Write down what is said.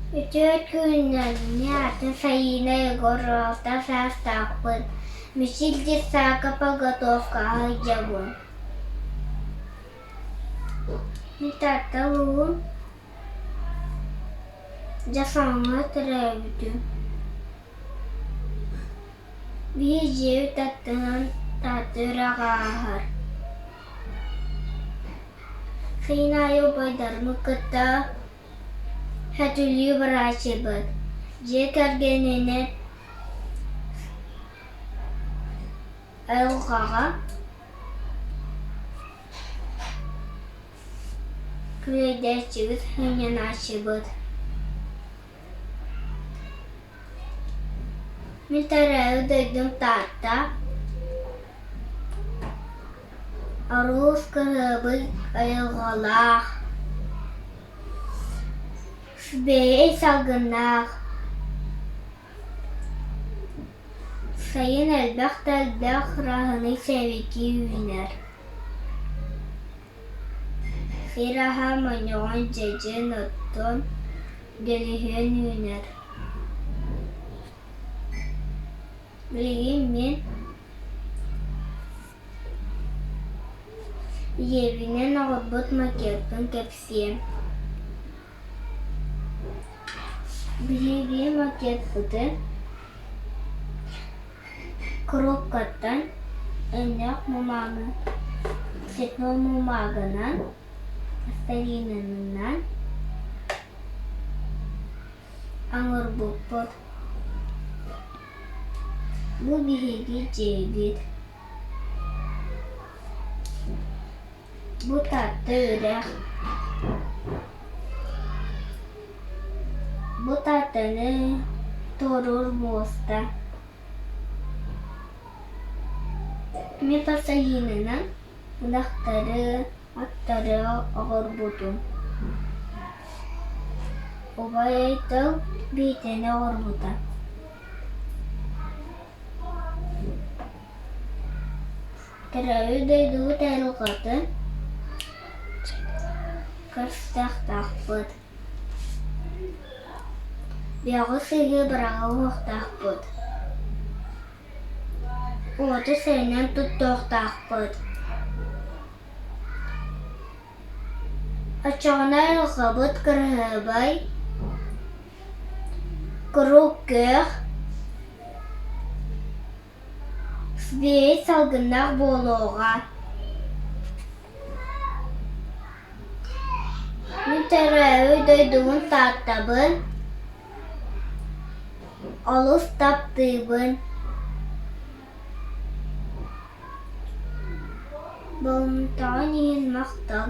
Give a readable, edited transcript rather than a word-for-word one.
Үтүө күнүнэн, мин аатым Сайыына Егорова, алта саастаахпын. Мичил детсадка подготовкаҕа сылдьабын. Мин Таатта улууһун Дьасаҥҥа төрөөбүтүм. Биһи дьиэбит аттынан Таатта үрэҕэ ааһар. Сайын аайы убайдарбын кытта Сөтүлүү барааччыбыт, дьиэ кэргэнинэн айылҕаҕа күөйдээччибит, сынньанааччыбыт. Мин төрөөбүт дойдум Таатта, Оруус кыһыабый айылҕалаах Бэйэй салгыннаах, сайын элбэх да элбэх раһыный сэбики үүнэр Сир аһа монньоҕон дьэдьэн оттон дөлүһүөн үүнэр Билигин мин Ийэбинэн оҕорбут макетпын кэпсиэм. Биһиги макетпытын коробкаттан өҥнөөх мумаагы цветной мумааганан, пластилинынан оҥорбуппут. Бу биһиги дьиэбит. Бу Таатта үрэх. Бу Тааттаны туоруур муоста. Мин пассажирынан ынахтары, аттары оҕорбутум. Убай Айтал биитэни оҕорбута. Төрөөбүт дойдубут айылҕатын көрсүөхтаахпыт, бөҕү-сыыһы быраҕыахтаахпыт, уоту сэрэнэн туттуохтаахпыт. Оччоҕуна айылҕабыт кыраһыабай, куруук күөх, Сибиэһэй салгыннаах буолуоҕа. Мин төрөөбүт дойдубун Тааттабын, олус таптыыбын. Болумтаҕын иһин махтал.